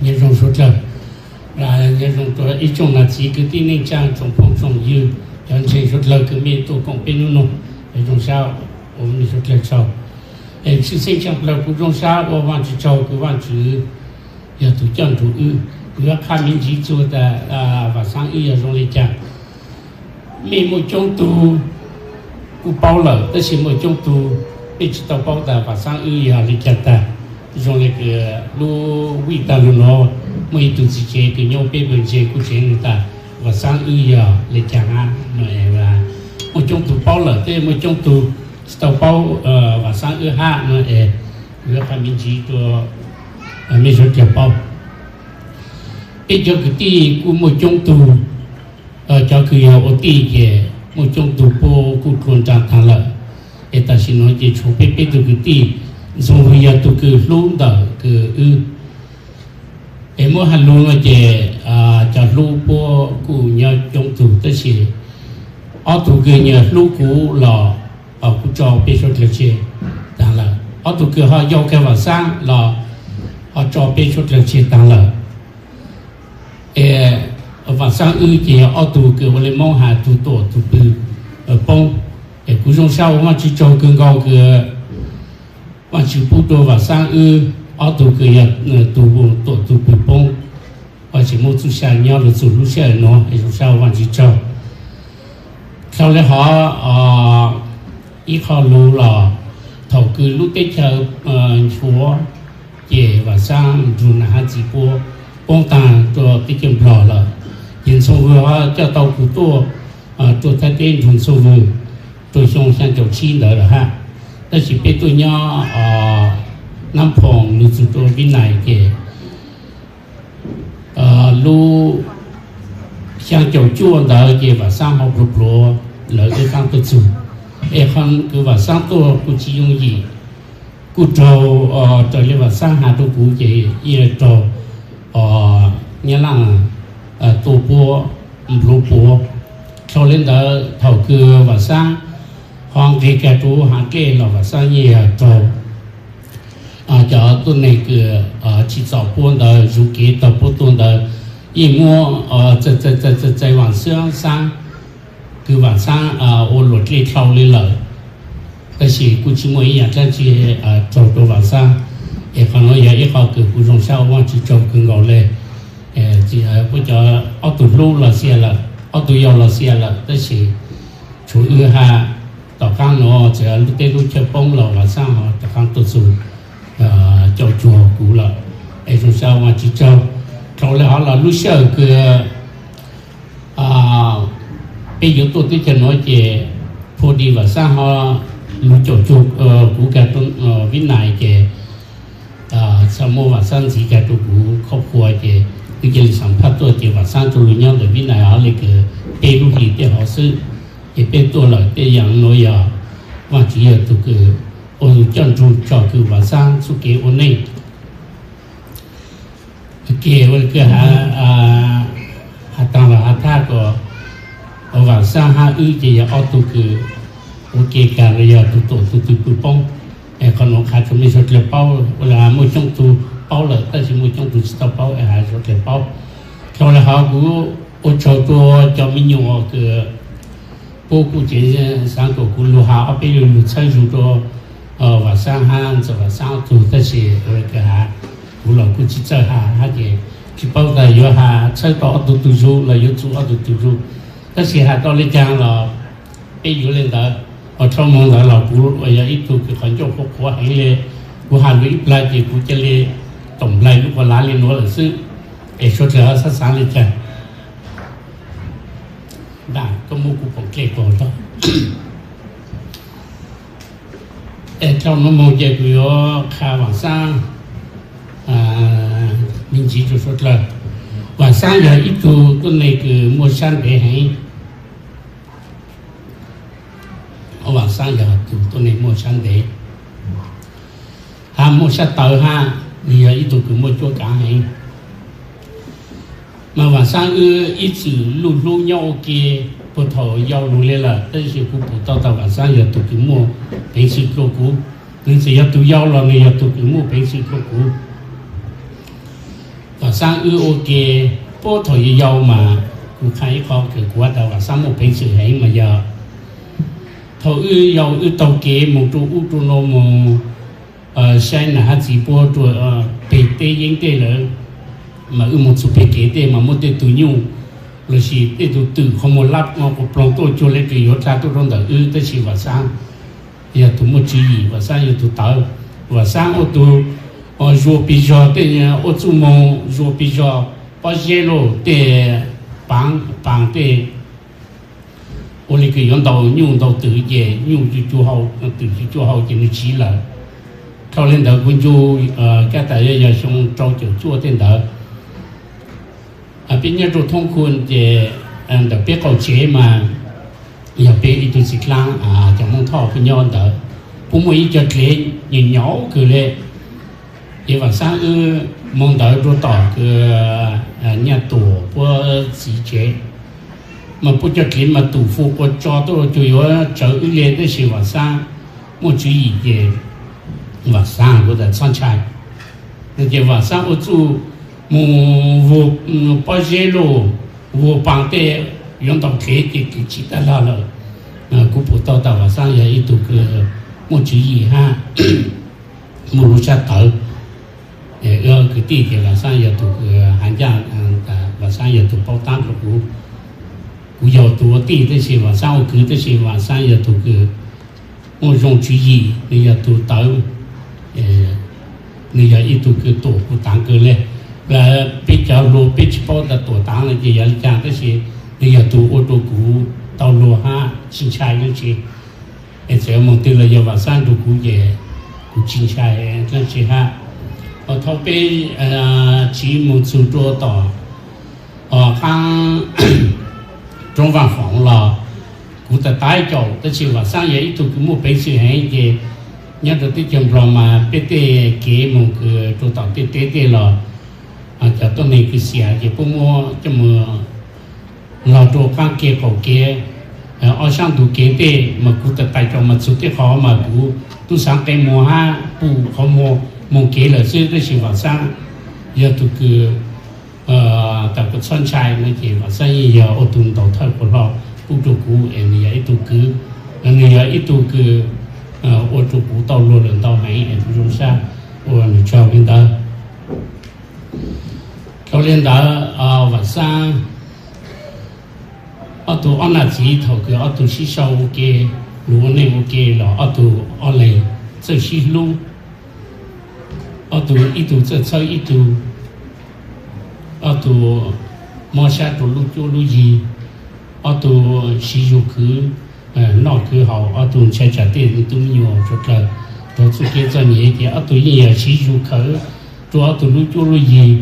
Nyob zoo suav dlawg, nyob zoo rua ib tsoom nam txiv kwv tij neej tsaa, tsoom phooj tsoom ywg, cov ntseeg suav dlawg kws mej tuaj koom peb nub nua, zoo sab ua mej suav dlawg tsaug. Tshwj xeeb tshaaj plawg kuv zoo sab ua Vaajtswv tsaug kws Vaajtswv yog tug coj nrug wb. Kuv yuav qha me ntsis txug tas Vaam Xaab wb yog zoo le caag. Mej muaj coob tug kuj paub lawm, tab sis muaj coob tug mej tsi tau paub tas Vaam Xaab wb yog le caag tag. Zoo le kws lub vij tag lug nuav, muaj ib tug txiv tsev kws nyob peb pawg ntseeg kuj tseev lug tas Vaam Xaab wb yog le caag hab. Muaj coob tug paub lawm, tab muaj coob tug tsi tau paub Vaam Xaab wb hab no es, kuv yuav qha me ntsis rua mej suav dlawg paub. Peb cov kwv tij kuj muaj coob tug, cov kws yog ua tij ces muaj coob tug puab kuj dlua nraag taag lawm. Es tam sim nuav ces tshuav peb peb tug kwv tij, Ntxoov Vwm yog tug kws hlub ntawm kws wb. Es muab has lug no ces cov hlub puab kuj nyob coob tug, tab sis ob tug kws nyuas hlub kuv los kuj tso peb suav dlawg tseg taag lawm. Ob tug kws ho yau kag Vaam Xaab los ho tso peb suav dlawg tseg taag lawm. Es Vaam Xaab wb ces yog ob tug kws ua le Moob has tug tuam tug pw poob. Es kuv zoo sab ua Vaajtswv tsaug kawg nkaus kws Vaajtswv pub rua Vaam Xaab wb ob tug kws yog tug tuam tug pw poob, tseem muaj txuj sa nyob lug txug lub sij hawm nuav, es zoo sab ua Vaajtswv tsaug. Dlhau le hov ib qho lug los, thaum kws lub teb chaws nchuav ces Vaam Xaab nrug nam hab txiv puab poob taag rua teb chaws Nplog lawm. Ces Ntxoov Vwm ho coj tau kuv tuaj rua Thaib teb nrug Ntxoov Vwm rua xyoo xyaa caum tsib ntawd lawm hab. Tab sis peb tuaj nyob Nab Phoom lug txug rua Vib Nais ces lub xyaa caum cuaj ntawd ces Vaam Xaab ho pluav pluav lawv wb qaab tuaj txug. Es qhov kws Vaam Xaab tuaj kuj tsi yooj yim, kuj raug, raws le Vaam Xaab has rua kuv ces yeej raug Nyab Laaj tua puab npluav puav. Dlhau le ntawd thaum kws Vaam Xaab ho nqeg kag rua haav dlej los Vaam Xaab yeej yog raug cov tuab neeg kws tsi txom puab ntawd zuv kev taug puab tuaj ntawd, yeej muab txais Vaam Xaab, kws Vaam Xaab ua luam dlej dlhau le lawm. Tab sis kuj tsi muaj ib yaam dlaab tsi raug rua Vaam Xaab. Es qhov nuav yog ib qho kws kuv zoo sab ua Vaajtswv tsaug kawg nkaus le. Puab cov ob tug hlub los xia lawm, ob tug yau los xia lawm, tab sis tshuav wb hab. Tom qaab nuav txawm lub teb lub chaw poob los Vaam Xaab ho rov qaab tuaj txug coj cuag kuv lawm. Es zoo sab ua Vaajtswv tsaug. Dlhau le hov los lub sij hawm kws peb yuav tuaj teb chaws nuav ces phu di Vaam Xaab ho lug coj cuag kuv kag rua Vib Nais ces txhaj muab Vaam Xaab ntxiv kag rua kuv khob khua ces wb cia li xam phaj tuaj ces Vaam Xaab rua lug nyob ntawm Vib Nais hov le kws peb lub hlis tej hov xwb. Ces peb tuaj lawm tej yaam nuav yog Vaajtswv yog tug kws ua tug coj nrug tso kws Vaam Xaab txuj kev ua neej. Keg ua kws has taag los has thaj kom Vaam Xaab hab wb ces yog ob tug kws ua ke kag los yog tug tuam tug twg pw poob. Es qhov nuav qha rua mej suav dlawg paub, ua le has muaj coob tug paub lawm tab sis muaj coob tug tsi tau paub es has suav dlawg paub. Dlhau le hov kuv ua tsaug rua cov me nyuam kws puab kuj ceev xaav kom kuv lug has ob peb lu lug txhawb zug rua Vaam Xaab hab Ntxawm Vaam Xaab ob tug, tab sis ua le kws has kuv los kuj tsi txawj has hab ces tsi paub tas yuav has txhawb tau ob tug tug zug los yuav txug ob tug tug zug. Tab sis has tau le caag los peb yuav le ntawd. Ua dlhau moog ntawd los kuv yog ib tug kws qhov ncauj qhuav qhuav heev le, kuv has lug ib plag ces kuv ca le toom nplaig lub quas lav le nuav lawm xwb. Es suav dlawg xaav xaav le caag. Ntaj koj muab kuv poom dlej kaus tau. Es dlhau nuav moog ces kuv yuav qha Vaam Xaab me ntsis rua suav dlawg. Vaam Xaab yog ib tug tuab neeg kws muaj sab ntev heev. Vaam Xaab yog tug tuab neeg muaj sab ntev hab muaj sab tawv hab, nwg yog ib tug kws muaj cuab kaav heev. Mas Vaam Xaab wb ib txwm luj hlub nyob ua ke puag thaum yau lug le lawm, tab sis kuv pum tau tas Vaam Xaab yog tug kws muaj peev xwm dlua kuv. Nwg txawm yog tug yau los nwg yog tug kws muaj peev xwm dlua kuv. Vam Xaab wb ua ke puag thaum yau yau mas kuv qha ib qho kws kuv has tas Vam Xaab muaj peev xwm heev mas yog thaum wb yau wb taug kev mus rau ub rau no mus saib nam hab txiv puab rua peg teb yeeb tej lawm, mas wb mus txug peg kev tej mas muaj tej tug nyuj lossis tej tug twm qhov muag lab no quas ploog tuaj cuag le kws yuav dlha tuaj rau ntawm wb, tab sis Vam Xaab yog tug muaj tswv yim, Vam Xaab yog tug tawv. Vam Xaab ua tug zuag pig zog tej, ua txuj moog zuag pig zog, pob zeb lauj tej, paav paas tej, ua le kws yuav ntaus nyuj ntaus twm ces nyuj cuag cuag hau, twm cuag cuag hau ces nws tsiv lawm. Dhau le ntawd kuv ncu, kab tas yog xyoo rau caum cuaj tej ntawd, peb nyob rua thoob khu ces ntawm peb qaum tsev mas yog peb ib tug txiv dlaab cov Moob Thoj puab nyob ntawd, puab muaj ib co dlev nyuam nyaub kawg le. Ces Vam Xaab wb moog ntawd rua tom kws Nyaj Tuam puab txiv tsev, mas puab cov dlev mas tum fua quas tso tuaj cuag yuav tsawv wb le, tab sis Vam Xaab muaj tswv yim ces Vam Xaab kuj tas txhob ntshai. Ces Vam Xaab ua txuj mus vuag pob zeb lauj, vuag paas tej, yuav ntaus dlev ces twm tsiv tag lug lawm. Kuv pum tau tas Vam Xaab yog ib tug kws muaj tswv yim hab muaj lub sab tawv. Wb kwv tij ces Vam Xaab yog tug kws has ncaaj, Vam Xaab yog tug paub taab rua kuv. Kuv yog tug ua tij tab sis Vam Xaab ua kwv, tab sis Vam Xaab yog tug kws muaj zoo tswv yim, nws yog tug tawv, nws yog ib tug kws tuam kuv taav kawg le. Lawv peb cov hluas peb tsis paub tas tuam taav no ces yog le caag, tab sis nws yog tug ua rua kuv tau luag hab tsis ntshai dlaab tsi. Es txawm moog twg los yog Vam Xaab nrug kuv ces kuv tsis ntshai dlaab tsi hab. Thaum peb tsiv moog txug rua tom qaab roob Vaaj Foom los kuv tas tau caum, tab sis Vam Xaab yog ib tug kws muaj peev xwm heev ces nyob rua teb chaws Nplog mas peb tej kev moog kws rua tom tej teb tej los cov tuab neeg kws xiam ces puab muab coj moog log rua qaab kev qaum kev, ob sab ntug kev tej mas kuv tas tais caum mas txug tej qhov mas kuv tub xaav qe muag hab pum qhov muag moog kev lawm xwb, tab sis Vam Xaab yog tug kws tas kuv txhob ntshai no ces Vam Xaab yeej yog ua tug ntaus thawj quas hlo pub rua kuv es nws yog ib tug kwv, nws yog ib tug kws ua rua kuv tau luag lawm ntau heev es kuv zoo sab ua nws tsaug le ntawd. Dhau le ntawd Vam Xaab ob tug ob nam txiv thaum kws ob tug sib sau ua ke, lug ua neej ua ke los ob tug ob leeg txawj sib hlub, ob tug ib tug txawj txhawb ib tug, ob tug mob sab rua lub cuab lub yig, ob tug siv zug khwv noj khwv haus, ob tug ntshai tsam tej tub me nyuam suav dlawg raug txuj kev txom nyem ces ob tug yeej yog siv zug khwv rua ob tug lub cuab lub yig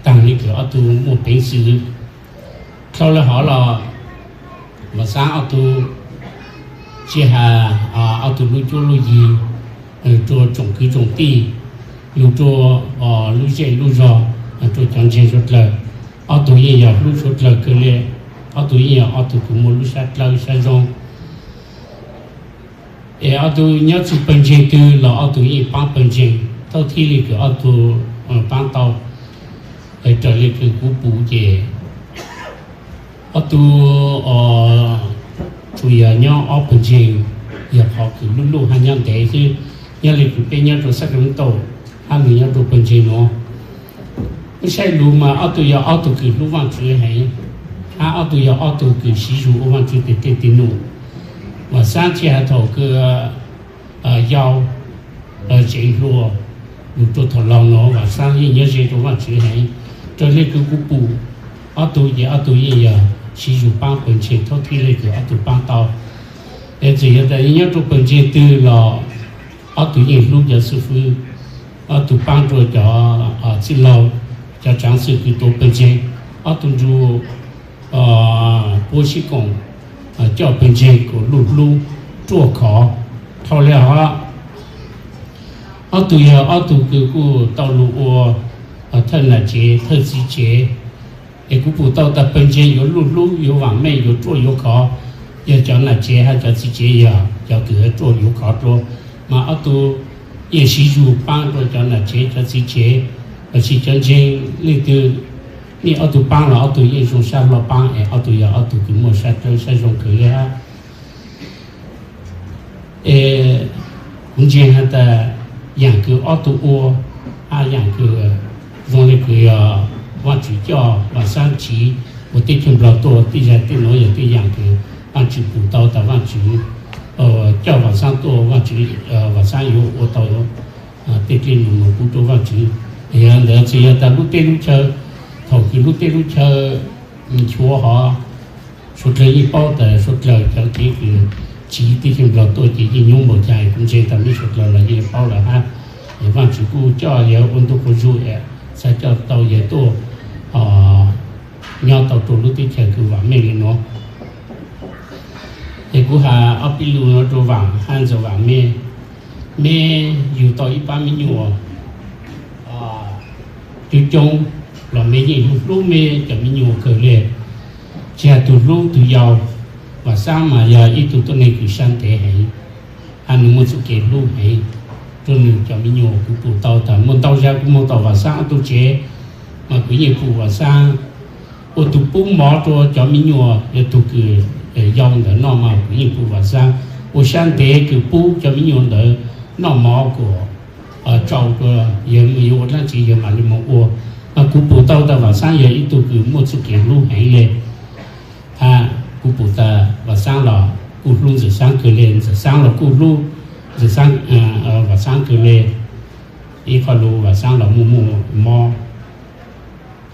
taag le kws ob tug muaj peev xwm. Dhau le hov los Vam Xaab ob tug tsis has ob tug lub cuab lub yig rua tsoom kwv tsoom tij, lug rua lub zej lub zog, rua cov ntseeg suav dlawg, ob tug yeej yog hlub suav dlawg kawg le. Ob tug yeej yog ob tug kws muaj lub sab dlawb sab zoo. Es ob tug nyob txug pawg ntseeg twg los ob tug yeej paab pawg ntseeg thaub thib le kws ob tug paab tau. Raws le kws kuv pum ces ob tug tsuas yog nyob ob pawg ntseeg, yog qhov kws luj luj hab nyob ntev xwb. Nyob le kws peb nyob rua Sacramento hab nws nyob rua pawg ntseeg nuav, wb saib lug mas ob tug yog ob tug kws hlub Vaajtswv heev, hab ob tug yog ob tug kws siv zug ua Vaajtswv tej teg tej num. Vam Xaab tsis has thaum kws yau, tsev hluas, lug rua thaum laug nuav Vam Xaab yeej nyob ze rua Vaajtswv heev. Raws le kws kuv pum ob tug ces ob tug yeej yog siv zug paab pawg ntseeg thaub thib le kws ob tug paab tau. Es txawm yog tas nyob rua pawg ntseeg twg los ob tug yeej hlub cov xib fwb, ob tug paab rua cov txwj laug, cov tsaav xwm kws tuav pawg ntseeg, ob tug nrug puab sib koom coj pawg ntseeg kuas luj hlub ruaj khov. Dhau le hov, ob tug yog ob tug kws kuj tau lug ua thawj nam tsev thawj txiv tsev. Es kuv pum tau tas pawg ntseeg yuav luj hlub, yuav vaam meej, yuav ruaj yuav khov, yog cov nam tsev hab cov txiv tsev yog cov kws ruaj yuav khov dlua. Mas ob tug yeej siv zug paab rua cov nam tsev cov txiv tsev, Lossis cov ntseeg leej twg, nej ob tug paab los ob tug yeej zoo sab hlo paab es ob tug yog ob tug kws muaj sab dlawb sab zoo kawg le hab. Es kuv ntseeg has tas yaam kws ob tug ua, hab yaam kws zoo le kws yog Vaajtswv coj Vaam Xaab tsiv ua teb chaws Nplog tuaj, tej zag tej nuav yog tej yaam kws Vaajtswv pum tau tas Vaajtswv coj Vaam Xaab tuaj, Vaam Xaab yuav ua tau tej dlej nuav moog pub rua Vaajtswv. Yog ntawd txawm yog tas lub teb lub chaw, thaum kws lub teb lub chaw nchuav hov, suav dlawg yeej paub tas suav dlawg cov kev kws tsiv teb chaws Nplog tuaj ces yeej nyuaj npaum cas, kuv ntseeg tas mej suav dlawg los yeej paub lawm hab. Es Vaajtswv kuj coj yawg ua ntu quas zug es xaav coj tau yawg tuaj nyob tau rua lub teb chaws kws vaam meej le nuav. Es kuv has ob peb lug nuav rua Vaam hab Ntxawm Vaam mej, mej yug tau ib paab me nyuam coob coob los mej yeej hlub mej cov me nyuam kawg le. Tsi has tug hlub tug yau, Vaam Xaab mas yog ib tug tuab neeg kws sab ntev heev, hab nwg muaj txuj kev hlub heev rua nwg cov me nyuam. Kuv pum tau tas muaj ntau zag kuv moog tom Vaam Xaab ob tug tsev, mas kuv yeej pum Vaam Xaab ua tug pub mov rua cov me nyuam, yog tug kws yau ntawd noj mas kuv yeej pum Vaam Xaab ua sab ntev kws pub cov me nyuam ntawd noj mov kuas tsau rua, yawg ua dlaab tsi yawg mam li moog ua. Mas kuv pum tau tas Vaam Xaab yog ib tug kws muaj txuj kev hlub heev le. Hab kuv pum tas Vaam Xaab los kuj hlub Ntxawm Xaab kawg le, Ntxawm Xaab los kuj hlub Ntxawm Xaab, Vaam Xaab kawg le. Ib qho lug Vaam Xaab los muaj muaj mob,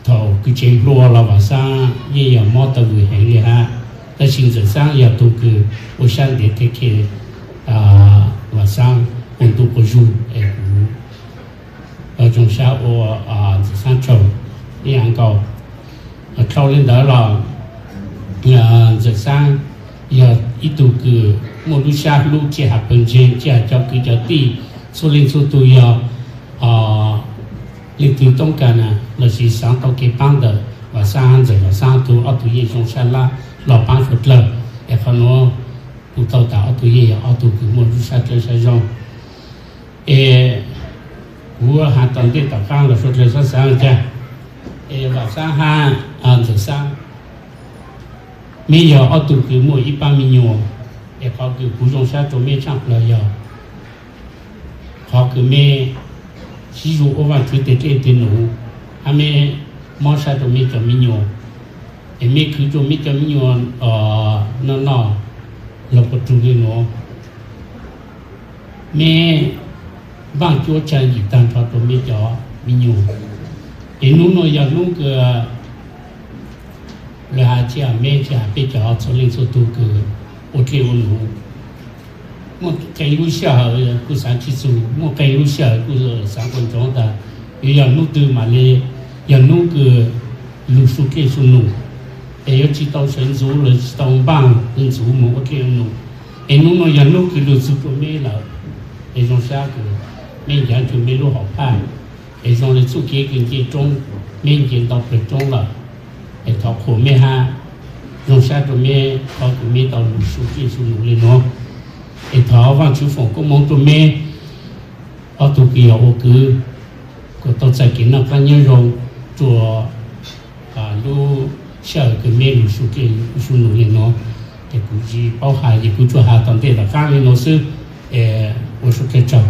thaum kws tsev hluas los Vaam Xaab yeej yog mob taw vwm heev le hab, tab sis Ntxawm Xaab yog tug kws ua sab ntev take care Vaam Xaab ua ntu quas zug es kuv zoo sab ua Ntxawm Xaab tsaug ib yam nkaus. Dhau le ntawd los Ntxawm Xaab yog ib tug kws muaj lub sab hlub tsi has pawg ntseeg, tsi has cov kwv cov tij, txhua leej txhua tug yog leej twg toob kas na lossis xaav tau kev paab ntawm Vaam Xaab, Ntxawm Vaam Xaab tug ob tug yeej zoo sab lab los paab suav dlawg. Es qhov nuav kuv tau tas ob tug yeej yog ob tug kws muaj lub sab dlawb sab zoo. Es kuv has tom ntej tom qaab los suav dlawg xaav xaav ca, es Vaam Xaab hab Ntxawm Xaab, meb yog ob tug kws muaj ib paab me nyuam, es qhov kws kuv zoo sab rua meb tshaaj plawg yog qhov kws meb sib zug ua Vaajtswv teg dlej teg num, hab meb mob sab rua meb cov me nyuam, es meb khwv rua meb cov me nyuam noj noj los puas rug le nuav. Meb npaaj cuab tsaa yim taag nrho rua meb cov me nyuam. Es nub nuav yog nub kws lawv has tsi has meb tsi has peb cov txhua leej txhua tug kws ua dlej ua num, muaj qee lub sij hawm kuj xaav tsi txug, muaj qee lub sij hawm kuj xaav ua ntsoov tas yuav yog nub twg mam le yog nub kws lug su dlej su num, es yuav tsi tau sawv ntxuv los tsi tau npaaj ntxuv moog ua dlej ua num. Es nub nuav yog nub kws lug txug rua meb lawm, es zoo sab kws meb ncav nrug meb lub hom phaj, es zoo le txuj kev kws nce roob, meb nce ntau plawg roob lawm. Es thov qhuas meb hab, zoo sab rua meb qhov kws meb tau lug su dlej su num le nuav. Es thov Vaajtswv foom koob moov rua meb ob tug kws yog ua kwv, kuas tau txais kev noj qaab nyob zoo rua lub sij hawm kws meb lug su dlej su num le nuav. Es kuv tsi paub has, es kuv tsuas has tom ntej tom qaab le nuav xwb. Es ua suav dlawg tsaug.